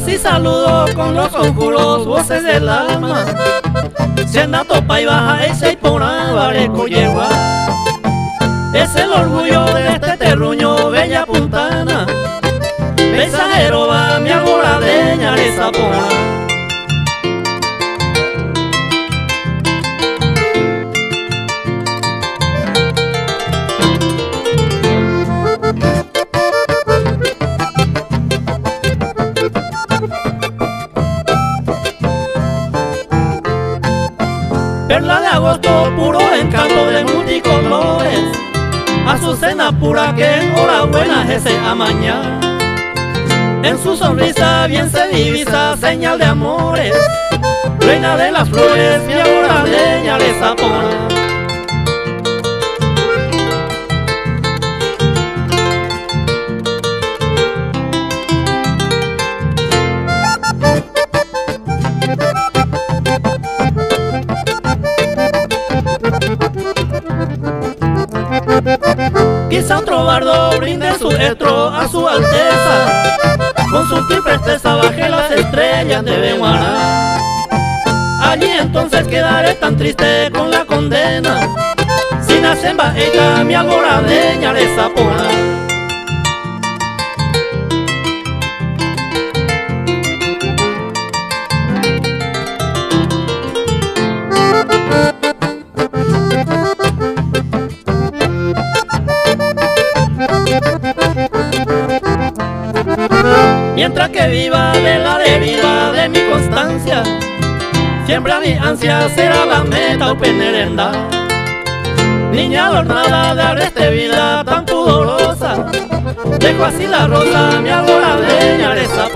Así saludo con los conjuros voces del alma. Che ndatopáiva ha'éicha iporãva rekojegua. Es el orgullo de este terruño, bella puntana. Mensajero-va mi alboradeña resa porã. Perla de agosto, puro encanto de multicolores, Azucena pura que en hora buena hese amaña. En su sonrisa bien se divisa señal de amores, Reina de las flores, mi alboradeña resa porã. Quizá otro bardo brinde su etro a su alteza, Con sutil presteza baje las estrellas de Beguará. Allí entonces quedaré tan triste con la condena, Si nace en Baeca mi alboradeña resa porã. Mientras que viva de la deriva de mi constancia, Siempre a mi ansia será la meta upe ne renda. Niña adornada de areste vida tan pudorosa, Dejo así la rosa, mi alboradeña resa.